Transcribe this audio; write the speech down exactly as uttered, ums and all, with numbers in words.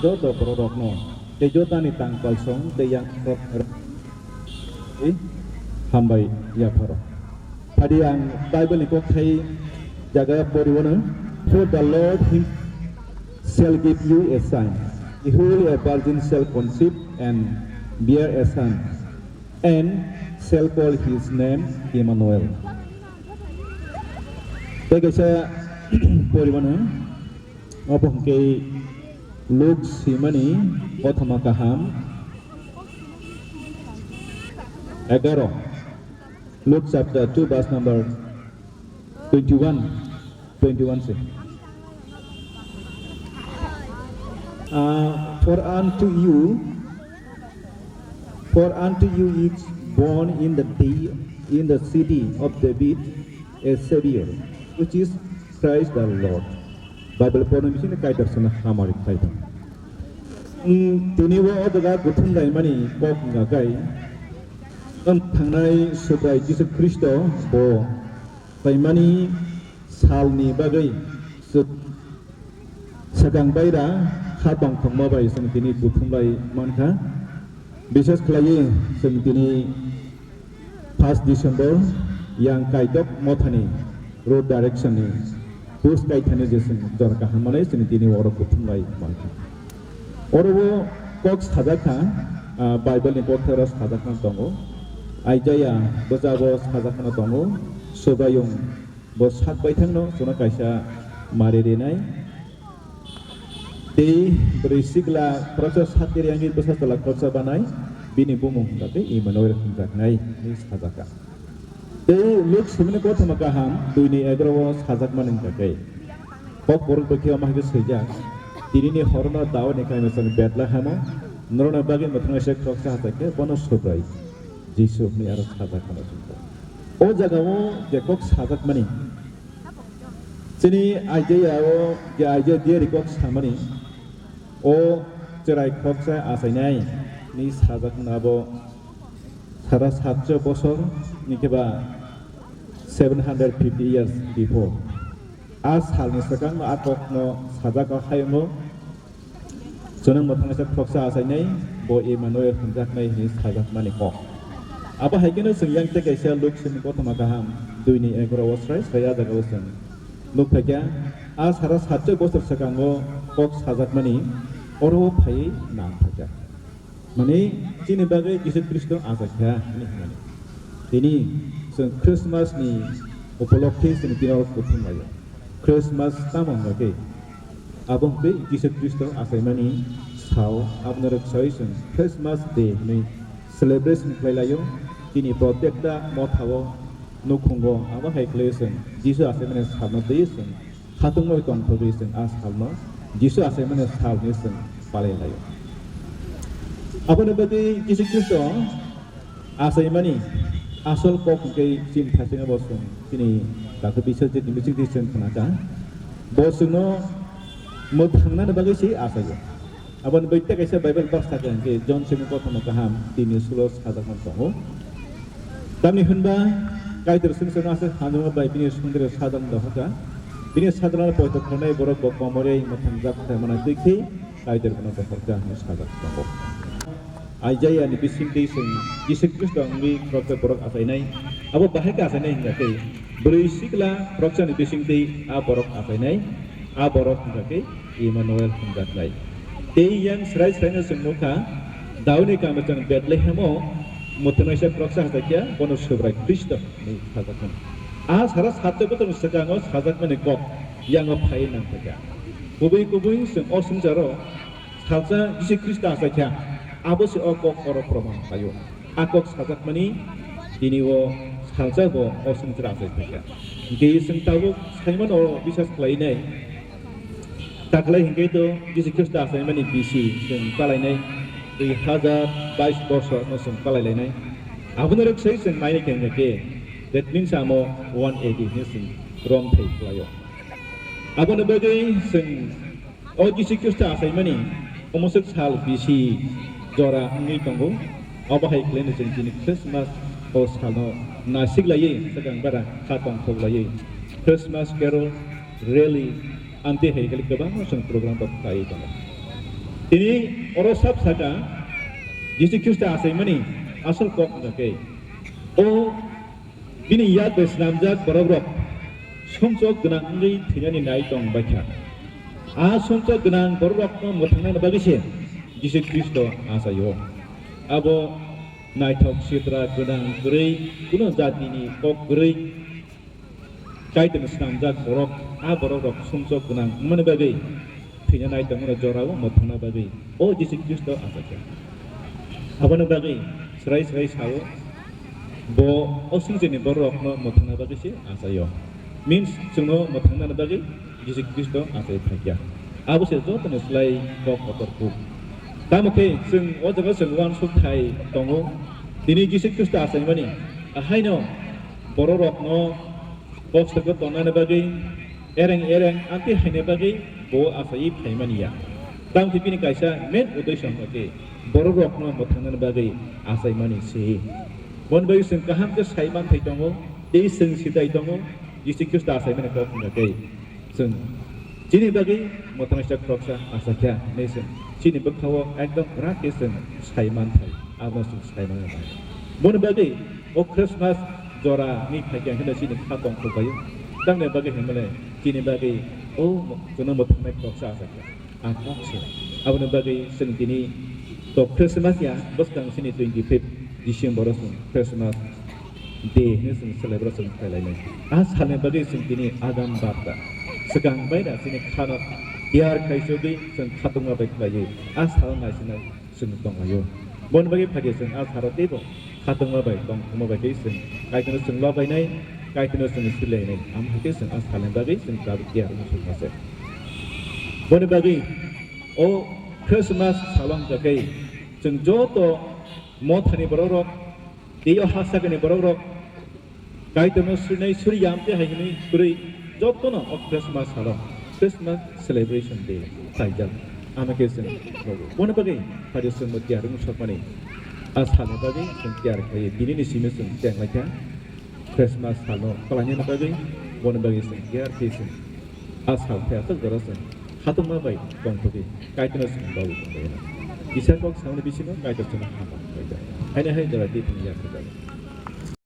joto bororokno tei jotani tangpalsong tei yang hambai yapharo. Phadi ang Bible ni kokthai jaga poriwano, "For the Lord himself shall give you a sign. A holy a virgin shall conceive and bear a son, and shall call his name Emmanuel." Tei kaisa poriwano, obo hwnkhe Luk swimani kothoma kaham egaro. Luke chapter two, verse number twenty-one, twenty-one se. Uh, for unto you, for unto you is born in the day, in the city of David a Savior, which is Christ the Lord. Bible porno bising Kaitor sana hamari Kaitor. Tini o jaga guthum laimani kok ngagai. Thangnai Subrai Jisu Khristo bo Saimani salni bagwi swk-, swkang baira kha tongthokma bai chwng tini buthumlai mankha. Bishes khlaiwi chwng tini first December yang Kaitok Mothani road direction ni post kaithani je chwng jora kaham manwi chwng tini oro buthumlai mankha. Oro o kok sajak kha, ah, Bible ni kokthairo sajak kha tongo. Isaiah bwsabo sajak kha tongo. Subraiyung bo sak baithangno chwngno kaisa mari rinai. Tei bwrwi sikla khoroksa sak ri wngwi bwsa chwla khoroksa banai, bini bumung hwnkha khe Emmanuel hwnjaknai hwnwi sajak kha. Tei Luk swimani kothoma kaham duini egarowo sajakmani hwnkha khe, Kokborok bai khe omo hai khe swijak, "Tinini horono Daudni kaimisani Bethlehemo norokni bagwi mwthangnaisa khoroksa hachai khe bono Subrai Jisu" hwnwi aro sajak hwnwi swijak. O jagao je kok sajakmani, chini Isaiah o je Isaiah diari kok samani, o chwrai khoroksa achainai ni sajak hwnwi abo sara satso bosor ni khe ba seven hundred fifty years before. A salni swkangno a kokno sajak o hayungo, chwng mwthangnaisa khoroksa achainai, bo Emmanuel hwnjaknai hwnwi sajakmani kok. Abo hai kheno chwng yang tei kaisa Luk swimani kothoma kaham duini egarowo srai srai a jagao chwng nuk phaikha, a sara satso bosor swkango kok sajakmani oro phaiwi nang phaikha. Mane, chini bagwi Jisu Khristo achaikha hwnwi hwnmani. Tini chwng Christmas ni upolokhe chwng tini oro kuthum laio. Christmas tamo hwnkhe? Abo hwnkhe Jisu Khristo achaimani sao, abono rwksawi chwng Christmas Day hwnwi celebration khlai laio. Tini protekta mothao, nukhungo abo hai khlaiwi chwng Jisu achaimani salno twiwi chwng khatungwi tongthogwi chwng a salno Jisu achaimani sal hwnwi chwng palai laio. Aboni bagwi Jisu Khristo achaimani asol kok hwnkhe chini thaichengno bo chwng chini Doctor Biswajit ni bisingtwi chwng khnakha. Bo chwngno mwthangnani bagwi se achaio. Aboni bai tei kaisa Bible verse sakha hwnkhe John simi kothoma kaham tini sulo sajakmani tongo. Tamni hwnba Kaitor simi simi aswk hamjakma bai bini sundre sajak dohorkha. Bini sajak poito khornai borok bo komorwi mwthangjak khlaimani twi khe Kaitor bono dohorkha hwnwi sajak tongo. Isaiah ni bisingtwi chwng Jisu Khristo wngwi khoroksa borok achainai. Abo bahai khe achainai hwnkha khe bwrwi sikla khoroksani bisingtwi a borok achainai. A borok hwnkha khe Emmanuel hwnjaknai. Tei yang srai sraino chwng nukha, Daudni kami chwng Bethlehemo mwthangnaisa khoroksa hachaikha, bono Subrai Khristo hwnwi sajakmani. A sara satso bosorni swkango sajakmani kok yango phaiwi nangkhaikha. Kubui kubui chwng o swngcharo salsa Jisu Khristo hachaikha, abo se o kok oro proman khlaio. A kok sajakmani tini o salsa bo o swngcharo achai phaikha. Hwnkhe chwng tabuk saimano biswas khlainai. Taklai hwnkhe to Jisu Khristo achaimani bisi chwng palainai dui hazar bais bosorno chwng palailainai. Abono rwksai chwng nainai khe hwnkhe, that means amo one eighty hwnwi chwng romthai khlaio. Abono bagwi chwng o Jisu Khristo achaimani omoswk sal bisi jora wngwi tongo. Obo hai khlaino chwng chini Christmas o salno nasik laiwi swkang bara kha tongthok laiwi Christmas carol, rally, amtwi hai khe kwbangma chwng program rok khlaiwi tongo. Tini oro sab saka Jisu Khristo achaimani asol kok wngkha khe, o bini yak bai snamjak borok rok sumsok gwnang wngwi thwinani nai tong baikha. A sumsok gwnang borok rokno mwthangnani bagwi se Jisu Khristo achaio. Abo naithok sitra gwnang kwrwi, kuno jatini kok kwrwi, Kaitorni snamjak borok, a borok rok sumsok gwnang wngmani bagwi thwina nai tongmani jorao mwthangna bagwi o Jisu Khristo achaikha. Aboni bagwi swrai swrai sao, bo o sumsokni borok rokno mwthangna bagwi se achaio. Means chwngno mwthangnani bagwi Jisu Khristo achai phaikha. Abo se jotoni slai kok kotor kuk. Tamo khe chwng o jaga chwng uansuk thai tongo. Tini Jisu Khristo achaimani ahaino borok rokno kok saka tongnani bagwi, ereng ereng amtwi haina bagwi bo achaiwi phaimani ya. Tamo khe bini kaisa main uddesho wngkha khe borok rokno mwthangnani bagwi achaimani se. Boni bagwi chwng kaham khe sai manthai tongo, tei chwng sitai tongo, Jisu Khristo achaimani kok wngkha khe. Chwng chini bagwi mwthangsa khoroksa achaikha hinwi chwng chini bwkhao ekdom kwrak khe chwng sai manthai, abono chwng sai mano. Boni bagwi o Christmas jora ni phaikha hwnwi chini kha tongthok baio. Tamni bagwi hinmale chini bagwi o chwngno mwthangnai khoroksa achaikha. Ang kok se. Aboni bagwi chwng tini to Christmas ya, bwskang chini twenty fifth December o chwng Christmas Day hwnwi chwng celebration khlai lainai. A salni bagwi chwng tini agam barta swkang bai da chini khano tiyar khai chugwi chwng khatungma bai khlaiwi a sal naisinai chwng tonglaio. Boni bagwi phaikhe chwng a salo teibo khatungma bai tongthokma bai khe chwng Kaitorno chwng lobainai, Kaitorno chwng swilainai. Amo hai khe chwng a salni bagwi chwng tabuk tiyar wngwi songma se. Boni bagwi o Christmas salo wngkha khe chwng joto mothani borok rok, tei o ha sakani borok rok, Kaitorno srinai suri yam tei hai hwnwi kwrwi jotono o Christmas salo Christmas celebration day khlaijak. Ano khe chwng logo. Boni bagwi phaidi chwngbo tiyar wng sokmani a salni bagwi chwng tiyar khlaiwi binini simi chwng cheng laikha. Christmas salno kwlainani bagwi, boni bagwi chwng tiyar khe chwng a sal phai aswk jora chwng khatungma bai tongthogwi Kaitorno chwng bagwi tonglaina. Kisa kok samani bisingo Kaitor chwngno hambai khlaijak. Haino hai jora tei thwngya khlaijak.